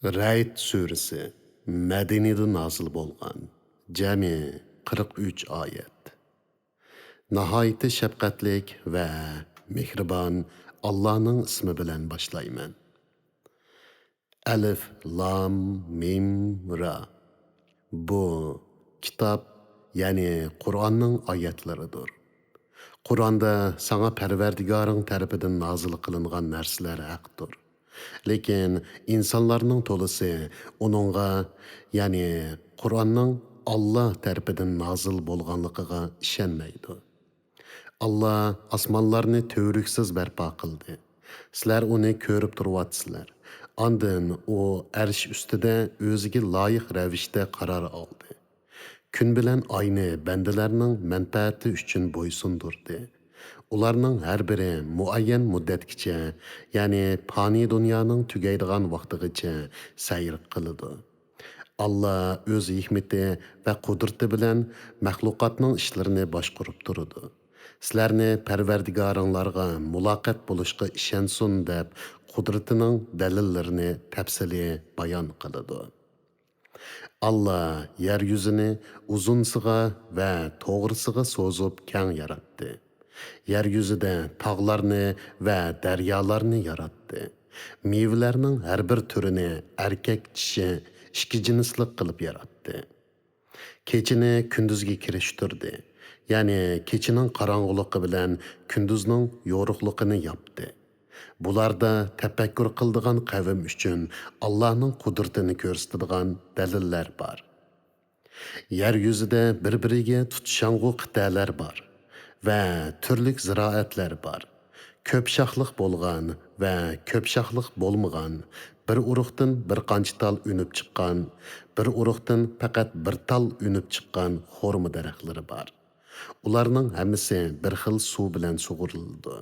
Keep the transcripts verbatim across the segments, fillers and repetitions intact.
رەئد سۈرىسى. مەدىنىدە نازىل بولغان. جەمئىي قىرىق ئۈچ ئايەت. ناھايىتى شەپقەتلىك ۋە مېھرىبان ئاللانىڭ ئىسمى بىلەن باشلايمەن. ئەلىف، لام، مىم، را. بۇ كىتاب، يەنى قۇرئاننىڭ ئايەتلىرىدۇر. قۇرئاندا ساڭا پەرۋەردىگارىڭ تەرىپىدىن نازىل قىلىنغان نەرسىلەر ھەقتۇر. لېكىن ئىنسانلارنىڭ تولىسى ئۇنىڭغا، يەنى قۇرئاننىڭ ئاللا تەرىپىدىن نازىل بولغانلىقىغا ئىشەنمەيدۇ. ئاللا ئاسمانلارنى تۈۋرۈكسىز بەرپا قىلدى. سىلەر ئۇنى كۆرۈپ تۇرۇۋاتىسىلەر. ئاندىن ئۇ ئەرش ئۈستىدە ئۆزىگە لايىق رەۋىشتە قارار ئالدى. كۈن بىلەن ئاينى بەندىلەرنىڭ مەنپەئەتى ئۈچۈن بويسۇندۇردى. ئۇلارنىڭ ھەر بىرى مۇئەييەن مۇددەتكىچە، يەنى پانىي دۇنيانىڭ تۈگەيدىغان ۋاقتىغىچە سەير قىلىدۇ. ئاللا ئۆز ھېكمىتى ۋە قۇدرىتى بىلەن مەخلۇقاتنىڭ ئىشلىرىنى باشقۇرۇپ تۇرىدۇ. سىلەرنى پەرۋەردىگارىڭلارغا مۇلاقات بولۇشقا ئىشەنسۇن دەپ، قۇدرىتىنىڭ دەلىللىرىنى تەپسىلىي بايان قىلىدۇ. ئاللا يەر يۈزىنى ئۇزۇنسىغا ۋە توغرىسىغا سوزۇپ كەڭ ياراتتى. يەر يۈزىدە تاغلارنى ۋە دەريالارنى ياراتتى. مېۋىلەرنىڭ ھەر بىر تۈرىنى ئەركەك، چىشى ئىككى جىنسلىق قىلىپ ياراتتى. كېچىنى كۈندۈزگە كىرىشتۈردى. يەنى كېچىنىڭ قاراڭغۇلۇقى بىلەن كۈندۈزنىڭ يورۇقلۇقىنى ياپتى. بۇلاردا تەپەككۇر قىلىدىغان قەۋم ئۈچۈن ئاللانىڭ قۇدرىتىنى كۆرسىتىدىغان دەلىللەر بار. يەر يۈزىدە بىر-بىرىگە تۇتىشاڭغۇ قىتئەلەر بار ۋە تۈرلۈك زىرائەتلەر بار. كۆپ شاخلىق بولغان ۋە كۆپ شاخلىق بولمىغان، بىر ئۇرۇقتىن بىر قانچە تال ئۈنۈپ چىققان، بىر ئۇرۇقتىن پەقەت بىر تال ئۈنۈپ چىققان خورما دەرەخلىرى بار. ئۇلارنىڭ ھەممىسى بىر خىل سۇ بىلەن سۇغۇرۇلىدۇ.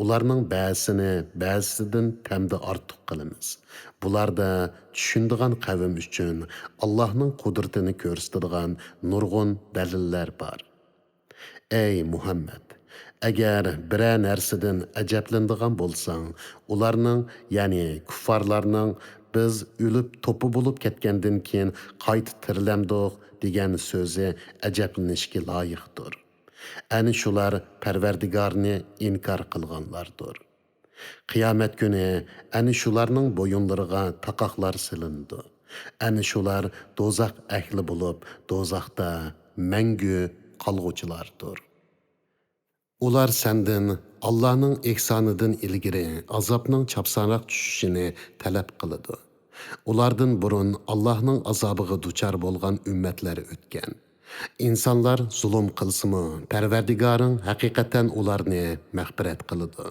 ئۇلارنىڭ بەزىسىنى بەزىسىدىن تەمدە ئارتۇق قىلىمىز. بۇلاردا چۈشىنىدىغان قەۋم ئۈچۈن ئاللاھنىڭ قۇدرىتىنى كۆرسىتىدىغان نۇرغۇن دەلىللەر بار. ئەي مۇھەممەد! ئەگەر بىرەر نەرسىدىن ئەجەبلىنىدىغان بولساڭ، ئۇلارنىڭ، يەنى كۇففارلارنىڭ، «بىز ئۆلۈپ توپا بولۇپ كەتكەندىن كېيىن قايتا تىرىلەمدۇق؟» دېگەن سۆزى ئەجەبلىنىشكە لايىقتۇر. ئەنە شۇلار پەرۋەردىگارنى ئىنكار قىلغانلاردۇر. قىيامەت كۈنى ئەنە شۇلارنىڭ بويۇنلىرىغا تاقاقلار سېلىنىدۇ. ئەنە شۇلار دوزاخ ئەھلى بولۇپ، دوزاختا مەڭگۈ قالغۇچىلاردۇر. ئۇلار سەندىن ئاللانىڭ ئېھسانىدىن ئىلگىرى ئازابنىڭ چاپسانراق چۈشۈشىنى تەلەپ قىلىدۇ. ئۇلاردىن بۇرۇن ئاللانىڭ ئازابىغا دۇچار بولغان ئۈممەتلەر ئۆتكەن. ئىنسانلار زۇلۇم قىلسىمۇ، پەرۋەردىگارىڭ ھەقىقەتەن ئۇلارنى مەغپىرەت قىلىدۇ.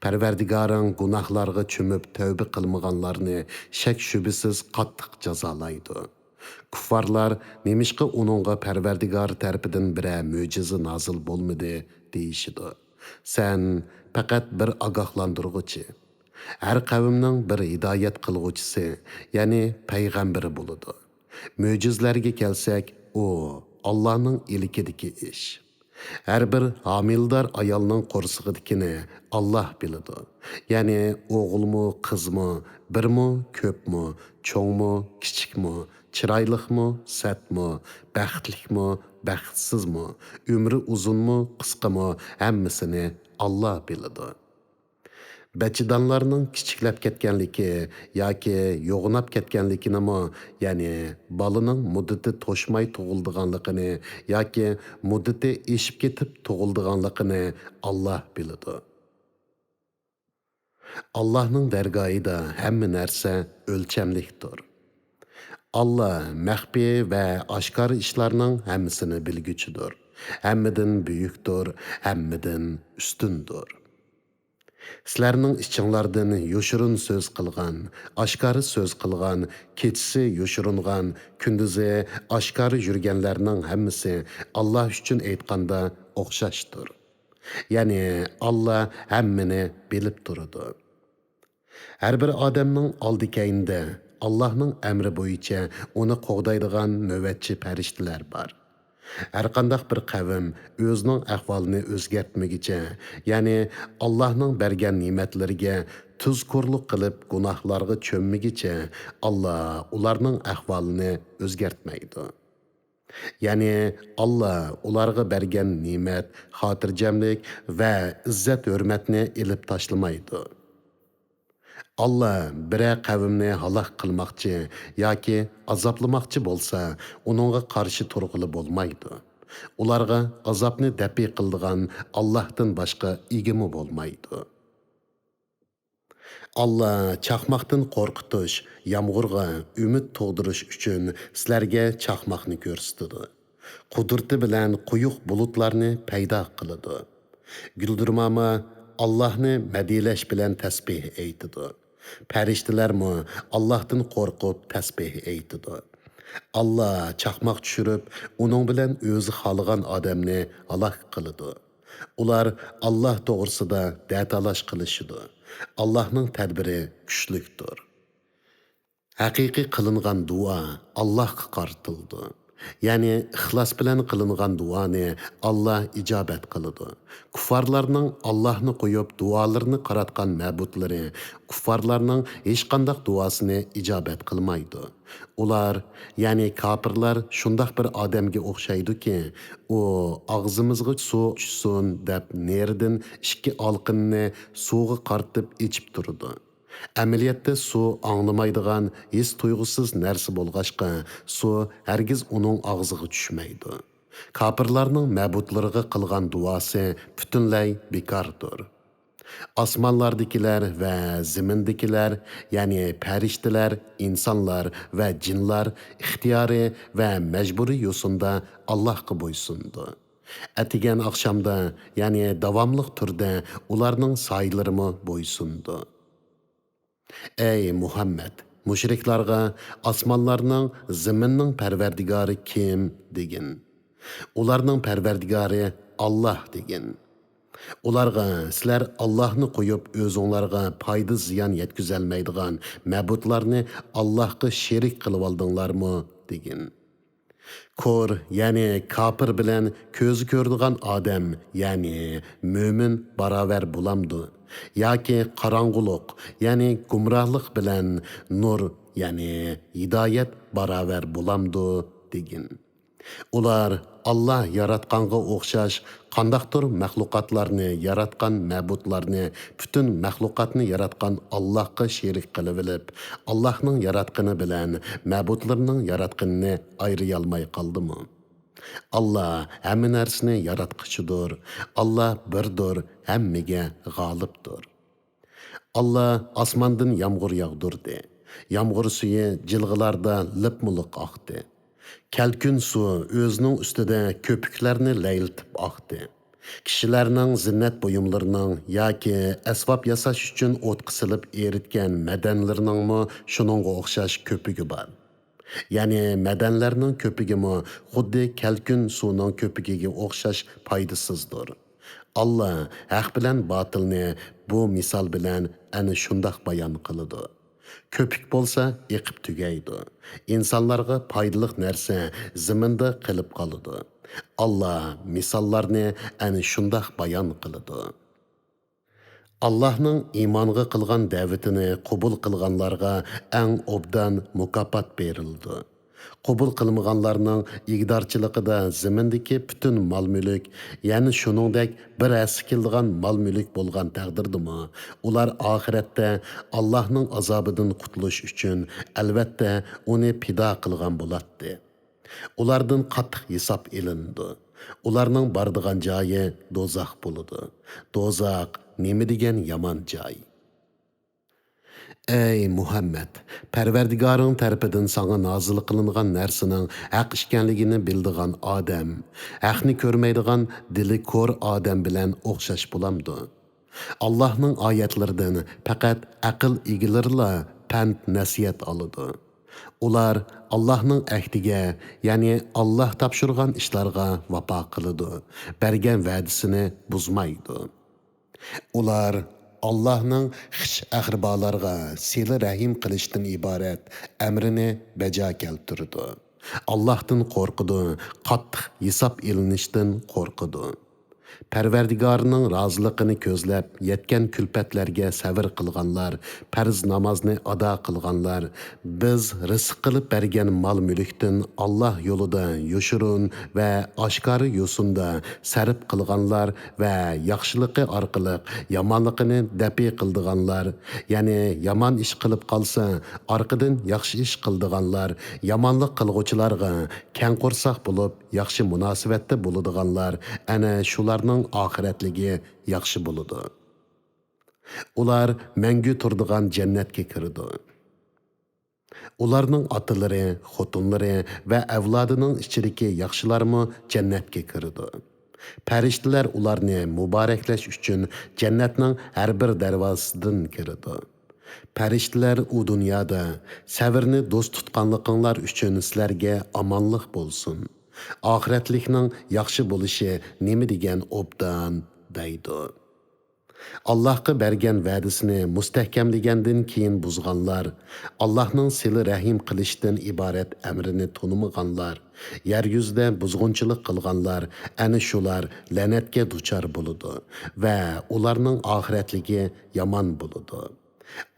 پەرۋەردىگارىڭ گۇناھلارغا چۆمۈپ تەۋبە قىلمىغانلارنى شەك-شۈبھىسىز قاتتىق جازالايدۇ. كۇففارلار نېمىشقا ئۇنىڭغا پەرۋەردىگار تەرىپىدىن بىرەر مۆجىزە نازىل بولمىدى دېيىشىدۇ؟ سەن پەقەت بىر ئاگاھلاندۇرغۇچى، ھەر قەۋمنىڭ بىر ھىدايەت قىلغۇچىسى، يەنى پەيغەمبىرى بولىدۇ. مۆجىزىلەرگە كەلسەك، ئۇ ئاللانىڭ ئىلكىدىكى ئىش. ھەر بىر ھامىلىدار ئايالنىڭ قورسىقىدىكىنى ئاللا بىلىدۇ. يەنى ئوغۇلمۇ، قىزمۇ، بىرمۇ، كۆپمۇ، چوڭمۇ، كىچىكمۇ، چىرايلىقمۇ، سەتمۇ، بەختلىكمۇ، بەختسىزمۇ، ئۆمرى ئۇزۇنمۇ، قىسقىمۇ، ھەممىسىنى ئاللا بىلىدۇ. بەچچىدانلارنىڭ كىچىكلەپ كەتكەنلىكى ياكى يوغىناپ كەتكەنلىكىنىمۇ، يەنى بالىنىڭ مۇددىتى توشماي تۇغۇلىدىغانلىقىنى ياكى مۇددىتى ئېشىپ كېتىپ تۇغۇلىدىغانلىقىنى ئاللا بىلىدۇ. ئاللانىڭ دەرگاھىدا ھەممە نەرسە ئۆلچەملىكتۇر. ئاللا مەخپىي ۋە ئاشكارا ئىشلارنىڭ ھەممىسىنى بىلگۈچىدۇر. ھەممىدىن بۈيۈكتۇر، ھەممىدىن ئۈستۈندۇر. سىلەرنىڭ ئىچىڭلاردىن يوشۇرۇن سۆز قىلغان، ئاشكارا سۆز قىلغان، كېچىسى يوشۇرۇنغان، كۈندۈزى ئاشكارا يۈرگەنلەرنىڭ ھەممىسى ئاللا ئۈچۈن ئېيتقاندا ئوخشاشتۇر. يەنى ئاللا ھەممىنى بىلىپ تۇرىدۇ. ھەر بىر ئادەمنىڭ ئالدى-كەينىدە ئاللانىڭ ئەمرى بويىچە ئۇنى قوغدايدىغان نۆۋەتچى پەرىشتىلەر بار. ھەرقانداق بىر قەۋم ئۆزىنىڭ ئەھۋالىنى ئۆزگەرتمىگۈچە، يەنى ئاللاھنىڭ بەرگەن نېمەتلىرىگە تۇزكورلۇق قىلىپ گۇناھلارغا چۆممىگۈچە، ئاللا ئۇلارنىڭ ئەھۋالىنى ئۆزگەرتمەيدۇ. يەنى ئاللا ئۇلارغا بەرگەن نېمەت، خاتىرجەملىك ۋە ئىززەت-ھۆرمەتنى ئېلىپ تاشلىمايدۇ. ئاللا بىرەر قەۋمنى ھالاك قىلماقچى ياكى ئازابلىماقچى بولسا، ئۇنىڭغا قارشى تۇرغىلى بولمايدۇ. ئۇلارغا ئازابنى دەپئى قىلىدىغان ئاللاھتىن باشقا ئىگىمۇ بولمايدۇ. ئاللا چاقماقتىن قورقۇتۇش، يامغۇرغا ئۈمىد تۇغدۇرۇش ئۈچۈن سىلەرگە چاقماقنى كۆرسىتىدۇ. قۇدرىتى بىلەن قويۇق بۇلۇتلارنى پەيدا قىلىدۇ. گۈلدۈرماما ئاللاھنى مەدھىيەلەش بىلەن تەسبىھ ئېيتىدۇ. پەرىشتىلەرمۇ ئاللاھتىن قورقۇپ تەسبىھ ئېيتىدۇ. ئاللا چاقماق چۈشۈرۈپ، ئۇنىڭ بىلەن ئۆزى خالىغان ئادەمنى ھالاك قىلىدۇ. ئۇلار ئاللا توغرىسىدا دەتالاش قىلىشىدۇ. ئاللاھنىڭ تەدبىرى كۈچلۈكتۇر. ھەقىقىي قىلىنغان دۇئا ئاللاھقا قارىتىلىدۇ. يەنى ئىخلاس بىلەن قىلىنغان دۇئانى ئاللا ئىجابەت قىلىدۇ. كۇففارلارنىڭ ئاللاھنى قويۇپ دۇئالىرىنى قاراتقان مەبۇدلىرى كۇففارلارنىڭ ھېچقانداق دۇئاسىنى ئىجابەت قىلمايدۇ. ئۇلار، يەنى كاپىرلار شۇنداق بىر ئادەمگە ئوخشايدۇكى، ئۇ ئاغزىمىزغا سۇ چۈشسۇن دەپ نېرىدىن ئىككى ئالىقىنىنى سۇغا قارىتىپ ئېچىپ تۇرىدۇ. ئەمەلىيەتتە سۇ ئاڭلىمايدىغان ھېس تۇيغۇسىز نەرسە بولغاچقا، سۇ ھەرگىز ئۇنىڭ ئاغزىغا چۈشمەيدۇ. كاپىرلارنىڭ مەبۇدلىرىغا قىلغان دۇئاسى پۈتۈنلەي بىكاردۇر. ئاسمانلاردىكىلەر ۋە زېمىندىكىلەر، يەنى پەرىشتىلەر، ئىنسانلار ۋە جىنلار ئىختىيارىي ۋە مەجبۇرىي يوسۇندا ئاللاھقا بويسۇنىدۇ. ئەتىگەن ئاخشامدا، يەنى داۋاملىق تۈردە ئۇلارنىڭ سايىلىرىمۇ بويسۇنىدۇ. ئەي مۇھەممەد، مۇشرىكلارغا «ئاسمانلارنىڭ، زېمىننىڭ پەرۋەردىگارى كىم؟» دېگىن. ئۇلارنىڭ پەرۋەردىگارى ئاللاھ دېگىن. ئۇلارغا سىلەر ئاللاھنى قويۇپ ئۆزۈڭلارغا پايدا-زىيان يەتكۈزەلمەيدىغان مەبۇدلارنى ئاللاھقا شېرىك قىلىۋالدىڭلارمۇ؟ دېگىن. كور، يەنى كاپىر بىلەن كۆزى كۆرىدىغان ئادەم، يەنى مۆمىن باراۋەر بولامدۇ؟ ياكى قاراڭغۇلۇق، يەنى گۇمراھلىق بىلەن نۇر، يەنى ھىدايەت باراۋەر بولامدۇ؟ دېگىن. ئۇلار ئاللا ياراتقانغا ئوخشاش قانداقتۇر مەخلۇقاتلارنى ياراتقان مەبۇدلارنى پۈتۈن مەخلۇقاتنى ياراتقان ئاللاھقا شېرىك قىلىۋېلىپ، ئاللاھنىڭ ياراتقىنى بىلەن مەبۇدلىرىنىڭ ياراتقىنىنى ئايرىيالماي قالدىمۇ؟ ئاللا ھەممە نەرسىنى ياراتقۇچىدۇر. ئاللا بىردۇر، ھەممىگە غالىبتۇر. ئاللا ئاسماندىن يامغۇر ياغدۇردى. يامغۇر سۈيى جىلغىلاردا لىپمۇلۇق ئاقتى. كەلكۈن سۇ ئۆزىنىڭ ئۈستىدە كۆپۈكلەرنى لەيلىتىپ ئاقتى. كىشىلەرنىڭ زىننەت بۇيۇملىرىنىڭ ياكى ئەسۋاب ياساش ئۈچۈن ئوتقا سېلىپ ئېرىتكەن مەدەنلىرىنىڭمۇ شۇنىڭغا ئوخشاش كۆپۈكى بار. يەنى مەدەنلەرنىڭ كۆپۈكىمۇ خۇددى كەلكۈن سۇنىڭ كۆپۈكىگە ئوخشاش پايدىسىزدۇر. ئاللا ھەق بىلەن باتىلنى بۇ مىسال بىلەن ئەنە شۇنداق بايان قىلىدۇ. كۆپۈك بولسا ئېقىپ تۈگەيدۇ. ئىنسانلارغا پايدىلىق نەرسە زېمىندا قېلىپ قالىدۇ. ئاللا مىساللارنى ئەنە شۇنداق بايان قىلىدۇ. ئاللاھنىڭ ئىمانغا قىلغان دەۋىتىنى قوبۇل قىلغانلارغا ئەڭ ئوبدان مۇكاپات بېرىلىدۇ. قوبۇل قىلمىغانلارنىڭ ئىگىدارچىلىقىدا زېمىندىكى پۈتۈن مال-مۈلۈك، يەنى شۇنىڭدەك بىر ھەسسە كېلىدىغان مال-مۈلۈك بولغان تەقدىردىمۇ، ئۇلار ئاخىرەتتە ئاللاھنىڭ ئازابىدىن قۇتۇلۇش ئۈچۈن، ئەلۋەتتە، ئۇنى پىدا قىلغان بولاتتى. ئۇلاردىن قاتتىق ھېساب ئېلىنىدۇ. ئۇلارنىڭ بارىدىغان جايى دوزاخ بولىدۇ. دوزاخ نېمە دېگەن يامان جاي! ئەي مۇھەممەد، پەرۋەردىگارىڭ تەرىپىدىن ساڭا نازىل قىلىنغان نەرسىنىڭ ھەق ئىكەنلىكىنى بىلىدىغان ئادەم، ھەقنى كۆرمەيدىغان دىلى كور ئادەم بىلەن ئوخشاش بولامدۇ؟ ئاللاھنىڭ ئايەتلىرىدىن پەقەت ئەقىل ئىگىلىرىلا پەند-نەسىھەت ئالىدۇ. ئۇلار ئاللاھنىڭ ئەھدىگە، يەنى ئاللاھ تاپشۇرغان ئىشلارغا ۋاپا قىلىدۇ، بەرگەن ۋەدىسىنى بۇزمايدۇ. ئۇلار ئاللاھنىڭ خىش-ئەقرىبالارغا سىلە-رەھىم قىلىشتىن ئىبارەت ئەمرىنى بەجا كەلتۈرىدۇ. ئاللاھتىن قورقىدۇ، قاتتىق ھېساب ئېلىنىشتىن قورقىدۇ. پەرۋەردىگارىنىڭ رازىلىقىنى كۆزلەپ يەتكەن كۈلپەتلەرگە سەۋر قىلغانلار، پەرز نامازنى ئادا قىلغانلار، بىز رىزىق قىلىپ بەرگەن مال-مۈلۈكتىن ئاللاھ يولىدا يوشۇرۇن ۋە ئاشكارا يوسۇندا سەرپ قىلغانلار ۋە ياخشىلىقى ئارقىلىق يامانلىقىنى دەپئى قىلىدىغانلار، يەنى يامان ئىش قىلىپ قالسا، ئارقىدىن ياخشى ئىش قىلىدىغانلار، يامانلىق قىلغۇچىلارغا كەڭ قورساق بولۇپ، ياخشى مۇناسىۋەتتە بولىدىغانلار، ئەنە شۇلارنىڭ ئاخىرەتلىكى ياخشى بولىدۇ. ئۇلار مەڭگۈ تۇرىدىغان جەننەتكە كىرىدۇ. ئۇلارنىڭ ئاتىلىرى، خوتۇنلىرى ۋە ئەۋلادىنىڭ ئىچىدىكى ياخشىلارمۇ جەننەتكە كىرىدۇ. پەرىشتىلەر ئۇلارنى مۇبارەكلەش ئۈچۈن جەننەتنىڭ ھەر بىر دەرۋازىسىدىن كىرىدۇ. پەرىشتىلەر ئۇ دۇنيادا سەۋرنى دوست تۇتقانلىقىڭلار ئۈچۈن سىلەرگە ئامانلىق بولسۇن. ئاخىرەتلىكنىڭ ياخشى بولۇشى نېمە دېگەن ئوبدان، دەيدۇ. ئاللاھقا بەرگەن ۋەدىسىنى مۇستەھكەملىگەندىن كېيىن بۇزغانلار، ئاللاھنىڭ سىلە رەھىم قىلىشتىن ئىبارەت ئەمرىنى تونۇمىغانلار، يەر يۈزىدە بۇزغۇنچىلىق قىلغانلار، ئەنە شۇلار لەنەتكە دۇچار بولىدۇ ۋە ئۇلارنىڭ ئاخىرەتلىكى يامان بولىدۇ.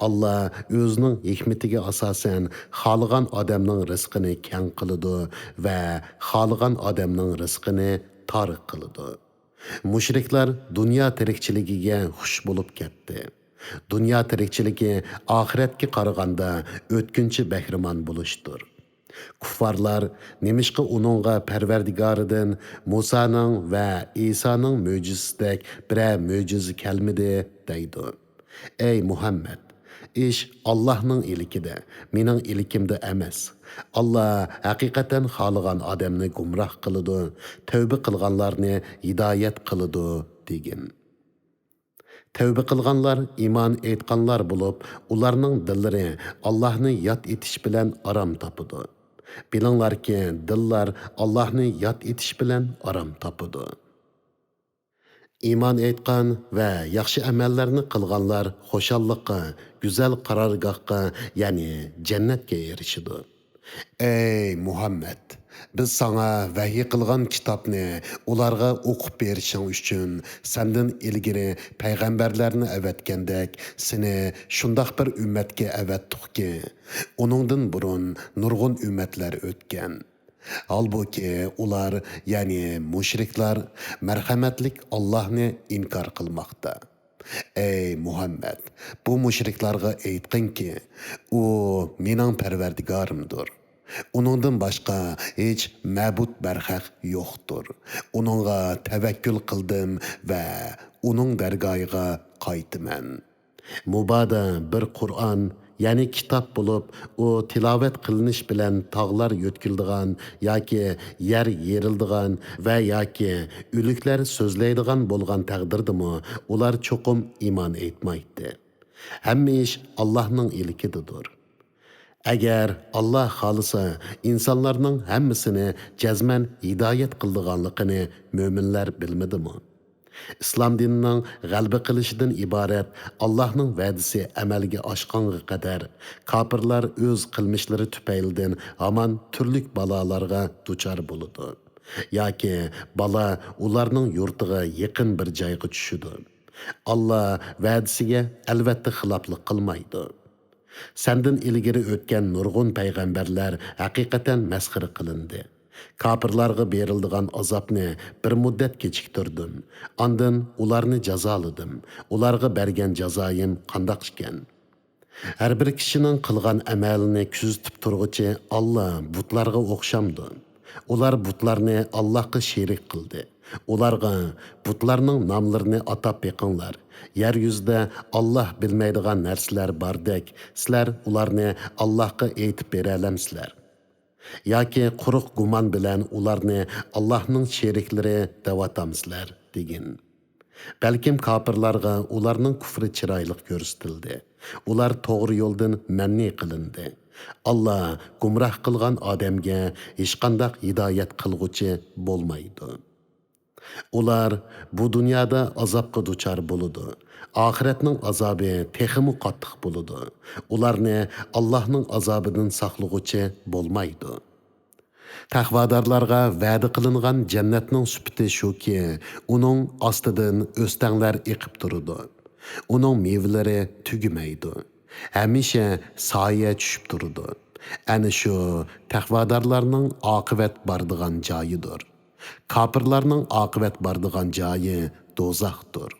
ئاللا ئۆزىنىڭ ھېكمىتىگە ئاساسەن خالىغان ئادەمنىڭ رىزقىنى كەڭ قىلىدۇ ۋە خالىغان ئادەمنىڭ رىزقىنى تار قىلىدۇ. مۇشرىكلار دۇنيا تىرىكچىلىكىگە خۇش بولۇپ كەتتى. دۇنيا تىرىكچىلىكى ئاخىرەتكە قارىغاندا ئۆتكۈنچى بەھرىمەن بولۇشتۇر. كۇففارلار نېمىشقا ئۇنىڭغا پەرۋەردىگارىدىن مۇسانىڭ ۋە ئىسانىڭ مۆجىزىسىدەك بىرەر مۆجىزە كەلمىدى؟ دەيدۇ. ئەي مۇھەممەد، ئىش ئاللاھنىڭ ئىلكىدە، مېنىڭ ئىلكىمدە ئەمەس. ئاللا ھەقىقەتەن خالىغان ئادەمنى گۇمراھ قىلىدۇ، تەۋبە قىلغانلارنى ھىدايەت قىلىدۇ، دېگىن. تەۋبە قىلغانلار ئىمان ئېيتقانلار بولۇپ، ئۇلارنىڭ دىللىرى ئاللاھنى ياد ئېتىش بىلەن ئارام تاپىدۇ. بىلىڭلاركى، دىللار ئاللاھنى ياد ئېتىش بىلەن ئارام تاپىدۇ. ئىمان ئېيتقان ۋە ياخشى ئەمەللەرنى قىلغانلار خۇشاللىققا، گۈزەل قارارگاھقا، يەنى جەننەتكە ئېرىشىدۇ. ئەي مۇھەممەد! بىز ساڭا ۋەھىي قىلغان كىتابنى ئۇلارغا ئوقۇپ بېرىشىڭ ئۈچۈن سەندىن ئىلگىرى پەيغەمبەرلەرنى ئەۋەتكەندەك، سېنى شۇنداق بىر ئۈممەتكە ئەۋەتتۇقكى، ئۇنىڭدىن بۇرۇن نۇرغۇن ئۈممەتلەر ئۆتكەن. ھالبۇكى، ئۇلار، يەنى مۇشرىكلار، مەرھەمەتلىك ئاللاھنى ئىنكار قىلماقتا. ئەي مۇھەممەد، بۇ مۇشرىكلارغا ئېيتقىنكى، ئۇ مېنىڭ پەرۋەردىگارىمدۇر. ئۇنىڭدىن باشقا ھېچ مەبۇد بەرھەق يوقتۇر. ئۇنىڭغا تەۋەككۈل قىلدىم ۋە ئۇنىڭ دەرگاھىغا قايتىمەن. مۇبادا بىر قۇرئان، يەنى كىتاب بولۇپ، ئۇ تىلاۋەت قىلىنىش بىلەن تاغلار يۆتكىلىدىغان ياكى يەر يېرىلىدىغان ۋە ياكى ئۆلۈكلەر سۆزلەيدىغان بولغان تەقدىردىمۇ، ئۇلار چوقۇم ئىمان ئېيتمايتتى. ھەممە ئىش ئاللاھنىڭ ئىلكىدىدۇر. ئەگەر ئاللا خالىسا، ئىنسانلارنىڭ ھەممىسىنى جەزمەن ھىدايەت قىلىدىغانلىقىنى مۆمىنلەر بىلمىدىمۇ؟ ئىسلام دىنىنىڭ غەلىبە قىلىشىدىن ئىبارەت ئاللاھنىڭ ۋەدىسى ئەمەلگە ئاشقانغا قەدەر، كاپىرلار ئۆز قىلمىشلىرى تۈپەيلىدىن ھامان تۈرلۈك بالالارغا دۇچار بولىدۇ. ياكى بالا ئۇلارنىڭ يۇرتىغا يېقىن بىر جايغا چۈشىدۇ. ئاللا ۋەدىسىگە ئەلۋەتتە خىلاپلىق قىلمايدۇ. سەندىن ئىلگىرى ئۆتكەن نۇرغۇن پەيغەمبەرلەر ھەقىقەتەن مەسخىرە قىلىندى. كاپىرلارغا بېرىلىدىغان ئازابنى بىر مۇددەت كېچىكتۈردۈم. ئاندىن ئۇلارنى جازالىدىم. ئۇلارغا بەرگەن جازايىم قانداق ئىكەن؟ ھەر بىر كىشىنىڭ قىلغان ئەمەلىنى كۆزىتىپ تۇرغۇچى ئاللا بۇتلارغا ئوخشامدۇ؟ ئۇلار بۇتلارنى ئاللاھقا شېرىك قىلدى. ئۇلارغا بۇتلارنىڭ ناملىرىنى ئاتاپ بېقىڭلار. يەر يۈزىدە ئاللاھ بىلمەيدىغان نەرسىلەر باردەك، سىلەر ئۇلارنى ئاللاھقا ئېيتىپ بېرەلەمسىلەر؟ ياكى قۇرۇق گۇمان بىلەن ئۇلارنى ئاللاھنىڭ شېرىكلىرى دەۋاتامسىلەر؟ دېگىن. بەلكىم كاپىرلارغا ئۇلارنىڭ كۇفرى چىرايلىق كۆرسىتىلدى. ئۇلار توغرا يولدىن مەنئى قىلىندى. ئاللا گۇمراھ قىلغان ئادەمگە ھېچقانداق ھىدايەت قىلغۇچى بولمايدۇ. ئۇلار بۇ دۇنيادا ئازابقا دۇچار بولىدۇ. ئاخىرەتنىڭ ئازابى تېخىمۇ قاتتىق بولىدۇ. ئۇلارنى ئاللاھنىڭ ئازابىدىن ساقلىغۇچى بولمايدۇ. تەقۋادارلارغا ۋەدە قىلىنغان جەننەتنىڭ سۈپىتى شۇكى، ئۇنىڭ ئاستىدىن ئۆستەڭلەر ئېقىپ تۇرىدۇ. ئۇنىڭ مېۋىلىرى تۈگىمەيدۇ. ھەمىشە سايە چۈشۈپ تۇرىدۇ. ئەنە شۇ تەقۋادارلارنىڭ ئاقىۋەت بارىدىغان جايىدۇر. كاپىرلارنىڭ ئاقىۋەت بارىدىغان جايى دوزاختۇر.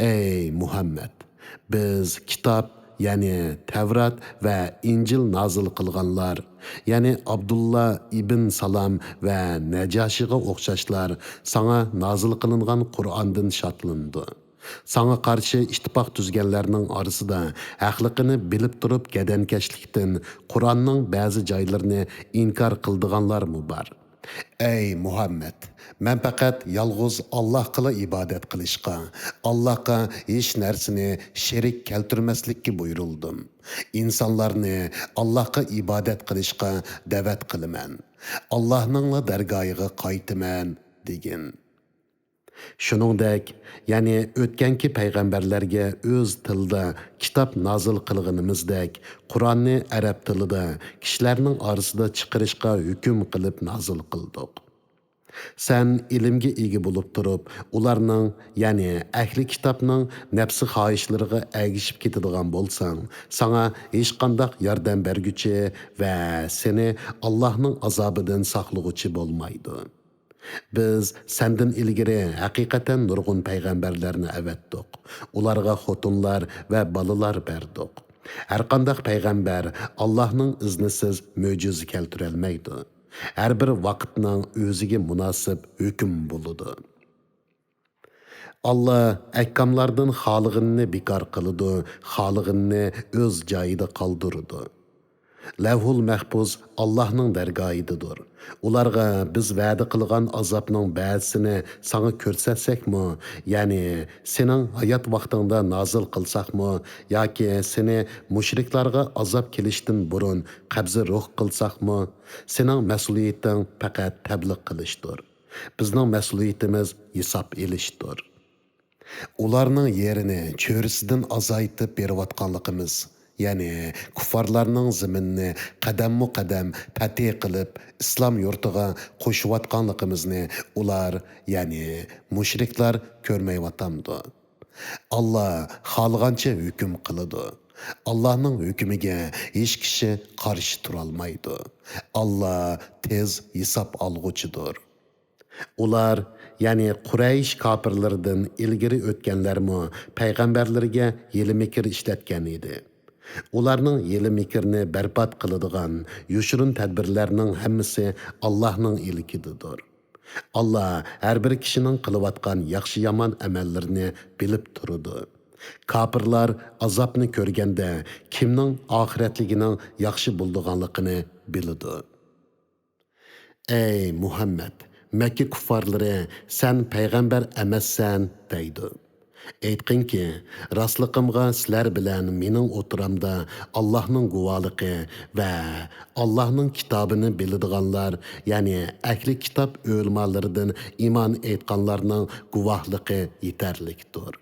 ئەي مۇھەممەد! بىز كىتاب، يەنى تەۋرات ۋە ئىنجىل نازىل قىلغانلار، يەنى ئابدۇللا ئىبن سالام ۋە نەجاشىغا ئوخشاشلار ساڭا نازىل قىلىنغان قۇرئاندىن شادلىنىدۇ. ساڭا قارشى ئىتتىپاق تۈزگەنلەرنىڭ ئارىسىدا ھەقلىقىنى بىلىپ تۇرۇپ گەدەنكەشلىكتىن قۇرئاننىڭ بەزى جايلىرىنى ئىنكار قىلىدىغانلارمۇ بار. ئەي مۇھەممەد! مەن پەقەت يالغۇز ئاللاھقىلا ئىبادەت قىلىشقا، ئاللاھقا ھېچ نەرسىنى شېرىك كەلتۈرمەسلىككە بۇيرۇلدۇم. ئىنسانلارنى ئاللاھقا ئىبادەت قىلىشقا دەۋەت قىلىمەن. ئاللاھنىڭلا دەرگاھىغا قايتىمەن، دېگىن. شۇنىڭدەك، يەنى ئۆتكەنكى پەيغەمبەرلەرگە ئۆز تىلىدا كىتاب نازىل قىلغىنىمىزدەك، قۇرئاننى ئەرەب تىلىدا كىشىلەرنىڭ ئارىسىدا چىقىرىشقا ھۆكۈم قىلىپ نازىل قىلدۇق. سەن ئىلىمگە ئىگە بولۇپ تۇرۇپ، ئۇلارنىڭ، يەنى ئەھلى كىتابنىڭ نەپسى خاھىشلىرىغا ئەگىشىپ كېتىدىغان بولساڭ، ساڭا ھېچقانداق ياردەم بەرگۈچى ۋە سېنى ئاللاھنىڭ ئازابىدىن ساقلىغۇچى بولمايدۇ. بىز سەندىن ئىلگىرى ھەقىقەتەن نۇرغۇن پەيغەمبەرلەرنى ئەۋەتتۇق. ئۇلارغا خوتۇنلار ۋە بالىلار بەردۇق. ھەرقانداق پەيغەمبەر ئاللاھنىڭ ئىزنىسىز مۆجىزە كەلتۈرەلمەيدۇ. ھەر بىر ۋاقىتنىڭ ئۆزىگە مۇناسىپ ھۆكۈم بولىدۇ. ئاللا ئەھكاملاردىن خالىغىنىنى بىكار قىلىدۇ، خالىغىنىنى ئۆز جايىدا قالدۇرىدۇ. لەۋھۇل مەھپۇز ئاللاھنىڭ دەرگاھىدىدۇر. ئۇلارغا بىز ۋەدە قىلغان ئازابنىڭ بەزىسىنى ساڭا كۆرسەتسەكمۇ، يەنى سېنىڭ ھايات ۋاقتىڭدا نازىل قىلساقمۇ ياكى سېنى مۇشرىكلارغا ئازاب كېلىشتىن بۇرۇن قەبزى روھ قىلساقمۇ، سېنىڭ مەسئۇلىيىتىڭ پەقەت تەبلىغ قىلىشتۇر. بىزنىڭ مەسئۇلىيىتىمىز ھېساب ئېلىشتۇر. ئۇلارنىڭ يېرىنى چۆرىسىدىن ئازايتىپ بېرىۋاتقانلىقىمىز، يەنى كۇففارلارنىڭ زېمىنىنى قەدەممۇ قەدەم پەتھى قىلىپ، ئىسلام يۇرتىغا قوشۇۋاتقانلىقىمىزنى ئۇلار، يەنى مۇشرىكلار كۆرمەيۋاتامدۇ؟ ئاللا خالىغانچە ھۆكۈم قىلىدۇ. ئاللانىڭ ھۆكمىگە ھېچ كىشى قارشى تۇرالمايدۇ. ئاللا تېز ھېساب ئالغۇچىدۇر. ئۇلار، يەنى قۇرەيش كاپىرلىرىدىن ئىلگىرى ئۆتكەنلەرمۇ پەيغەمبەرلىرىگە ھىيلە-مىكىر ئىشلەتكەن ئىدى. ئۇلارنىڭ ھىيلە-مىكرىنى بەربات قىلىدىغان يوشۇرۇن تەدبىرلەرنىڭ ھەممىسى ئاللاھنىڭ ئىلكىدىدۇر. ئاللا ھەر بىر كىشىنىڭ قىلىۋاتقان ياخشى-يامان ئەمەللىرىنى بىلىپ تۇرىدۇ. كاپىرلار ئازابنى كۆرگەندە كىمنىڭ ئاخىرەتلىكىنىڭ ياخشى بولىدىغانلىقىنى بىلىدۇ. ئەي مۇھەممەد، مەككە كۇففارلىرى، سەن پەيغەمبەر ئەمەسسەن، دەيدۇ. ئېيتقىنكى، راستلىقىمغا سىلەر بىلەن مېنىڭ ئوتتۇرامدا ئاللاھنىڭ گۇۋاھلىقى ۋە ئاللاھنىڭ كىتابىنى بىلىدىغانلار، يەنى ئەھلى كىتاب ئۆلىمالىرىدىن ئىمان ئېيتقانلارنىڭ گۇۋاھلىقى يېتەرلىكتۇر.